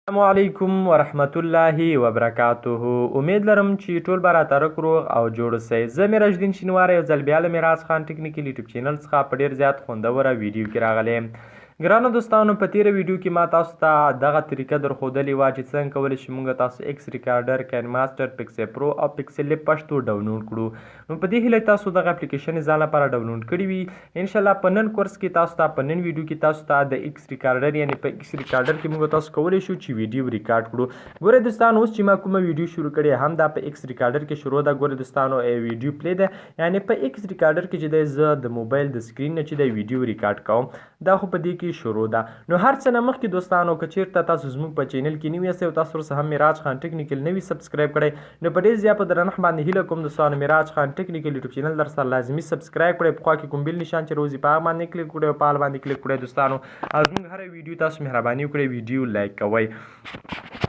السلام علیکم ورحمت الله وبرکاته. امید لرم چې ټول به راته رک روغ او جوړ اوسئ. زه میراج شینواری یو ځل بیا له میراج خان ټکنیکل یوټیوب چینل څخه په ډیر زیات خوندوره ویډیو کې راغلی یم. ګرانو دوستانو، په تیره ویډیو کې ما تاسو ته دغه طریقه درښودلې وه چې څنګه کولی شو موږ تاسو ایکس ریکارډر، کاین ماسټر، پکسل پرو او پکسل لیب پښتو ډاونلوډ کړو. نو په دې هیله تاسو دغه اپلیکیشن ځان لپاره ډاونلوډ کړی وي. ان شاء الله په نن کورس کې تاسو ته په نن ویډیو کې تاسو ته د ایکس ریکارډر یعنی په ایکس ریکارډر کې موږ تاسو کولی شو چې ویډیو ریکارډ کړو. ګوره دوستانو، اوس چې ما کومه ویډیو شروع کړې هم دا په ایکس ریکارډر کې شروع ده. ګوره دوستانو، ویډیو پلی ده، یعنی په ایکس ریکارډر کې چې دی زه د موبایل د سکرین نه چې دی ویډیو ریکارډ کوم، دا خو په دې کې شروع ده. نو هر څه نه مخکې دوستانو، که چیرته تاسو زموږ په چینل کې نوي یاست او تاسو ورسره هم میراج خان ټکنیکل نوي سبسکرایب کړئ، نو په ډېر زیات په درنښت باندې هیله کوم دوستانو میراج خان ټکنیکل یوټیوب چینل در سره لازمي سبسکرایب کړئ. په خوا کې کوم بل نشان چې راوځي په هغه باندې کلیک کړئ او په آل باندې کلیک کړئ دوستانو. او زموږ هره ویډیو تاسو مهرباني وکړئ ویډیو لایک کوئ.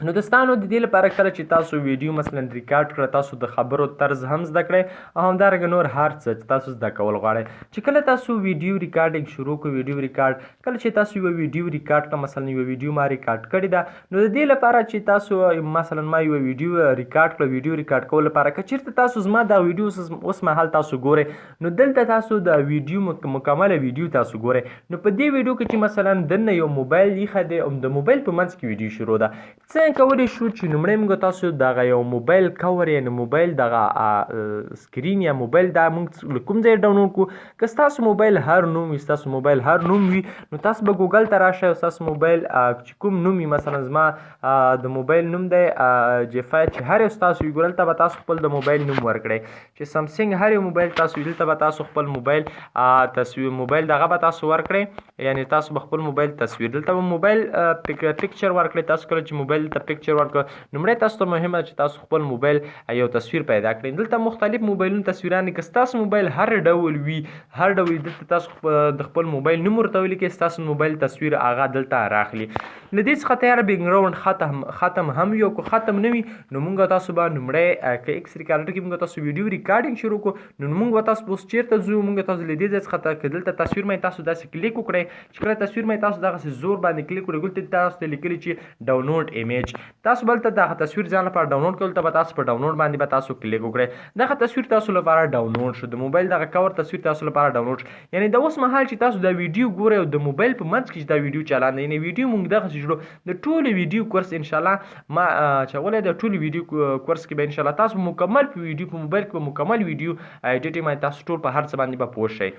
نو دوستانو، د دې لپاره کله چې تاسو ویډیو مثلا ریکارډ کړه، تاسو د خبرو طرز هم زده کړئ او همدارنګه نور هر څه چې تاسو زده کول غواړئ. چې کله تاسو ویډیو ریکارډینګ شروع کړئ، ویډیو ریکارډ کله چې تاسو یو ویډیو ریکارډ کړه، مثلا یو ویډیو ما ریکارډ کړې ده، نو د دې لپاره چې تاسو مثلا ما یو ویډیو ریکارډ کړه، ویډیو ریکارډ کولو لپاره که چیرته تاسو زما دا ویډیو اوس مهال تاسو ګورئ، نو دلته تاسو د ویډیو مکمله ویډیو تاسو ګورئ. نو په دې ویډیو کې چې مثلا دننه یو موبایل ایښی دی او د موبایل په منځ کې ویډیو شروع ده، څنګه کولی شو چې لومړی موږ تاسو دغه یو موبایل کور یعنی موبایل دغه سکرین یا موبایل دا موږ له کوم ځای ډاونلوډ کړو؟ که ستاسو موبایل هر نوم وي، ستاسو موبایل هر نوم وي، نو تاسو به ګوګل ته راشئ او ستاسو موبایل چې کوم نوم وي، مثلا زما د موبایل نوم دی جیفای، چې هر یو ستاسو وي، ګورئ دلته به تاسو خپل د موبایل نوم ورکړئ. چې سامسونګ هر یو موبایل تاسو وي، دلته به تاسو خپل موبایل تصویر موبایل دغه به تاسو ورکړئ، یعنی تاسو به خپل موبایل تصویر دلته به موبایل پکچر ورکړئ. تاسو کله چې موبایل ته پکچر ورکړئ، لومړی تاسو ته مهمه ده چې تاسو خپل موبایل یو تصویر پیدا کړئ. دلته مختلف موبایلونو تصویران دي، که ستاسو موبایل هر ډول وي، هر ډول دلته تاسو د خپل موبایل نوم ورته ولیکئ، ستاسو موبایل تصویر هغه دلته راخلي. له دې څخه تیار بیکګراوند ختم هم وي، او که ختم نه وي نو موږ تاسو به لومړی که ایکس ریکارډر کې موږ تاسو ویډیو ریکارډینګ شروع کړو، نو موږ به تاسو اوس چیرته ځو؟ موږ تاسو له دې ځای څخه که دلته تصویر مې تاسو داسې کلیک وکړئ، چې کله تصویر مې تاسو دغسې زور باندې کلیک وکړئ، دلته تاسو ته لیکلي چې ډاونلوډ ایمیج، تاسو بل ته دغه تصویر ځان لپاره ډاونلوډ کړئ، دلته به تاسو په ډاونلوډ باندې به تاسو کلیک وکړئ، دغه تصویر تاسو لپاره ډاونلوډ شو، د موبایل دغه کور تصویر تاسو لپاره ډاونلوډ شو. یعنی د اوس مهال چې تاسو دا ویډیو ګورئ او د موبایل په منځ کې چې دا ویډیو چالان دی، یعنی ویډیو موږ دغسې جوړو، د ټولو ویډیو کورس ان شاء الله ما چولی د ټولو ویډیو کورس کې به ان شاء الله تاسو مکمل په ویډیو په موبایل کې به مکمل ویډیو ایډیټینګ باندې تاسو ټول په هر څه باندې به پوه شئ.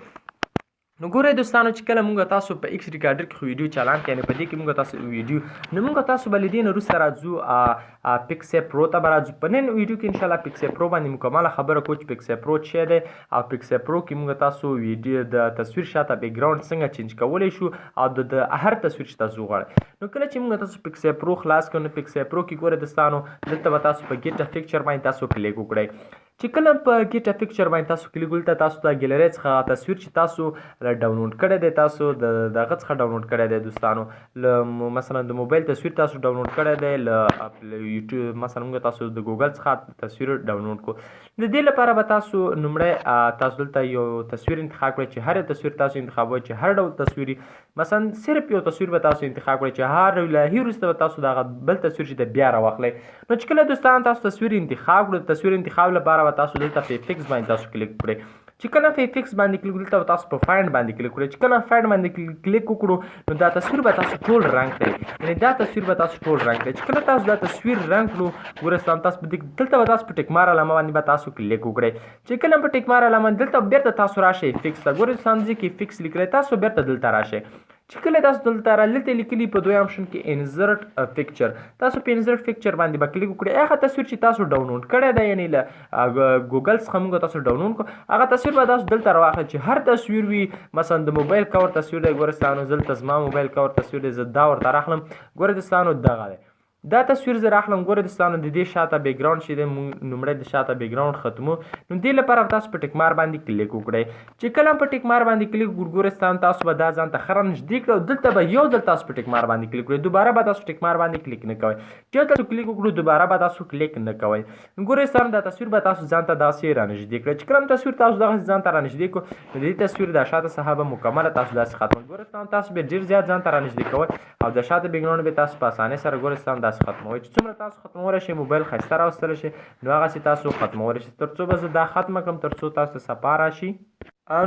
نو ګورئ دوستانو، چې کله موږ تاسو په ایکس ریکارډر کې خو ویډیو چالان کړئ، یعنی په دې کې موږ تاسو ویډیو، نو موږ تاسو به له دې نه وروسته راځو پکسل پرو ته به راځو. په نن ویډیو کې ان شاء الله پکسل پرو باندې مکمله خبره کوو چې پکسل پرو څه دی او پکسل پرو کې موږ تاسو ویډیو د تصویر شاته بیکګراوند څنګه چینج کولی شو او د هر تصویر چې تاسو غواړئ. نو کله چې موږ تاسو پکسل پرو خلاص کړو، نو پکسل پرو کې ګورئ دوستانو، دلته به تاسو په ګیټ پکچر باندې تاسو کلیک وکړئ. چې کله په ګیټ پکچر باندې تاسو کلیک وکړئ، دلته تاسو د ګیلری څخه تصویر چې تاسو ډاونلوډ کړی دی، تاسو د دغه څخه ډاونلوډ کړی دی دوستانو، له مثلا د موبایل تصویر تاسو ډاونلوډ کړی دی، له یوټیوب مثلا موږ تاسو د ګوګل څخه تصویر ډاونلوډ کړو. د دې لپاره به تاسو لومړی تاسو دلته یو تصویر انتخاب کړئ، چې هر یو تصویر تاسو انتخابوئ، چې هر ډول تصویر وي، مثلا صرف یو تصویر به تاسو انتخاب کړئ، چې هر له هر وروسته به تاسو دغه بل تصویر چې دی بیا راواخلئ. نو چې کله دوستان تاسو تصویر انتخاب کړو، د تصویر انتخاب لپاره به تاسو دلته په فکس باندې تاسو کلیک کړئ. چې کله په فکس باندې کلیک کړئ، دلته به تاسو په فایند باندې کلیک کړئ. چې کله فایند باندې کلیک وکړو، نو دا تصویر به تاسو ټول رنګ کړئ، یعنی دا تصویر به تاسو ټول رنګ کړئ. چې کله تاسو دا تصویر رنګ کړو، ګورئ تاسو په دې دلته به تاسو په ټیکمار علامه باندې به تاسو کلیک وکړئ. چې کله په ټیکمار علامه دلته بیرته تاسو راشئ فکس ته، ګورئ ځای کې فکس لیکلی، تاسو بیرته دلته راشئ. چې کله تاسو دلته را دلته لیکلي په دویم آپشن کې انزرټ پکچر، تاسو په انزرټ پکچر باندې به کلیک وکړئ. هغه تصویر چې تاسو ډاونلوډ کړی دی، یعنی له ګوګل څخه موږ تاسو ډاونلوډ کړو، هغه تصویر به تاسو دلته راواخلئ. چې هر تصویر وي، مثلا د موبایل کور تصویر دی، ګورئ ستاسو دلته زما موبایل کور تصویر دی، زه دا ورته راخلم. ګورئ دوستانو دغه دی، دا تصویر زه راخلم. ګورئ دوستانو د دې شاته بیکګراوند چې دی، موږ لومړی د شاته بیکګراوند ختمو. نو دې لپاره به تاسو په ټیکمار باندې کلیک وکړئ. چې کله په ټیکمار باندې کلیک وکړو، ګورئ دوستانو تاسو به دا ځان ته ښه رانږدې کړئ او دلته به یو ځل تاسو په ټیکمار باندې کلیک وکړئ، دوباره به تاسو ټیکمار باندې کلیک نه کوئ. چې یو تاسو کلیک وکړو، دوباره به تاسو کلیک نه کوئ. ګورئ دوستانو دا تصویر به تاسو ځان ته داسې رانږدې کړئ. چې کله تصویر تاسو دغسې ځان ته رانږدې کړو، نو د دې تصویر د شاته څخه به مکمله تاسو داسې ختم. ګورئ دوستانو تاسو به ډېر زیات ځان ته رانږدې کوئ او د شاته بیکګراوند به تاسو په اسانۍ سره ګورئ دوستانو داسې ختموئ چې څومره تاسو ختمولی شئ موبایل ښایسته راوستلی شئ، نو هغسې تاسو ختمولی شئ. تر څو به زه دا ختمه کړم، تر څو تاسو ته صفا راشي.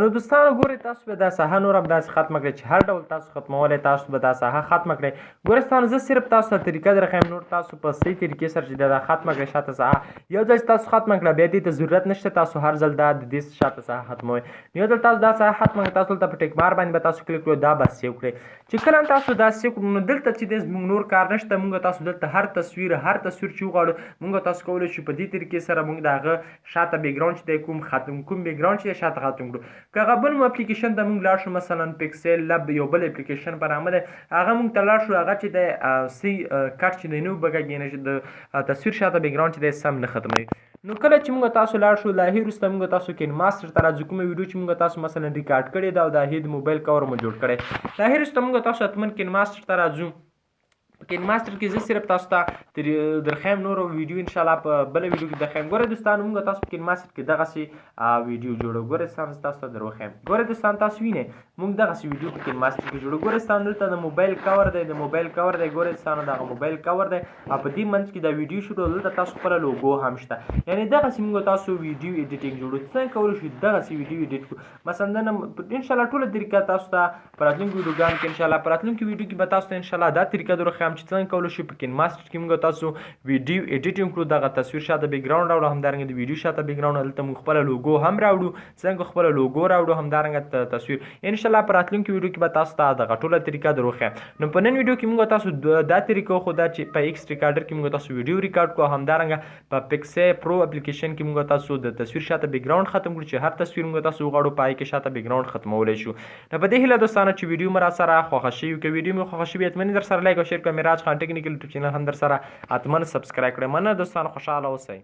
نو دوستانو ګورئ تاسو به دا ساحه نور هم داسې ختمه کړئ چې هر ډول تاسو ختمولی تاسو به دا ساحه ختمه کړئ. ګورئ دوستانو زه صرف تاسو ته طریقه درښیم، نور تاسو په صحیح طریقې سره چې دا ختمه کړئ شاته ساحه. یو ځل چې تاسو ختمه کړه بیا دې ته ضرورت نشته تاسو هر ځل دا د دې شاته ساحه ختموئ. نو یو ځل تاسو دا ساحه ختمه کړئ، تاسو دلته په ټیک مار باندې به تاسو کلیک کړئ، دا به سیو کړئ. چې کله هم تاسو دا سیو کړو نو دلته چې دی زموږ نور کار نشته، موږ تاسو دلته هر تصویر چې وغواړو موږ تاسو کولی شو په دې طریقې سره موږ د هغه شاته بیکګراوند چې دی کوم ختم کوم بیکګراوند چې دی شاته ختم کړو. که هغه بل مو اپلیکیشن ته موږ لاړ شو، مثلا پیکسل لب یو بل اپلیکیشن په نامه دی، هغه موږ ته لاړ شو، هغه چې دی صحیح کټ چې دی نه وبګږي، یعنې چې د تصویر شاته بیکګراوند چې دی سم نه ختموي. نو کله چې موږ تاسو لاړ شو له هغې وروسته موږ تاسو کین ماسټر ته راځو، کومه ویډیو چې موږ تاسو مثلا ریکارډ کړې ده او د هغې د موبایل کور مو جوړ کړی، له هغې وروسته موږ تاسو حتما کین ماسټر ته راځو. په کین ماسټر کې زه صرف تاسو ته درښیم نورو ویډیو ان شاء الله په بله ویډیو کې درښیم. ګورئ دوستانو موږ تاسو په کین ماسټر کې دغسې ویډیو جوړو. ګورئ دوستان زه تاسو ته دروښیم. ګورئ دوستان تاسو وینئ موږ دغسې ویډیو په کین ماسټر کې جوړو. ګورئ دوستان دلته د موبایل کور دی، د موبایل کور دی. ګورئ دوستانو دغه موبایل کور دی او په دې منځ کې دا ویډیو شروع، دلته تاسو خپله لوګو هم شته. یعنې دغسې موږ تاسو ویډیو ایډیټینګ جوړو. څنګه کولی شو دغسې ویډیو ایډیټ کړو؟ مثلا نن ان شاء الله ټوله طریقه تاسو ته په راتلونکو ویډیوګانو کې ان شاء الله په راتلونکي ویډیو کې به تاسو ته ان شاء الله دا طریقه درښیم چې څنګه کولی شو په کین ماسټر کې موږ تاسو ویډیو ایډیټینګ کړو، دغه تصویر شاته بیکګراوند راوړو، همدارنګه د ویډیو شاته بیکګراوند، دلته موږ خپله لوګو هم راوړو، څنګه خپله لوګو راوړو، همدارنګه تصویر. ان شاء الله په راتلونکي ویډیو کې به تاسو ته دغه ټوله طریقه دروښیم. نو په نن ویډیو کې موږ تاسو دا طریقه وښوده چې په ایکس ریکارډر کې موږ تاسو ویډیو ریکارډ کړو، همدارنګه په پیکسې پرو اپلیکیشن کې موږ تاسو د تصویر شاته بیکګراوند ختم کړو چې هر تصویر موږ تاسو وغواړو په هغې کې شاته بیکګراوند ختمولی شو. نو په دې هیله دوستانو چې ویډیو مو راسره خوښه شوي، که ویډیو مو خوښه شوي حتماً در سره لایک او شیر کړئ. میراج خان ټیکنیکل یوټیوب چینل هم در سره حتماً سبسکرایب کړئ. مننه دوستانو، خوشحاله اوسئ.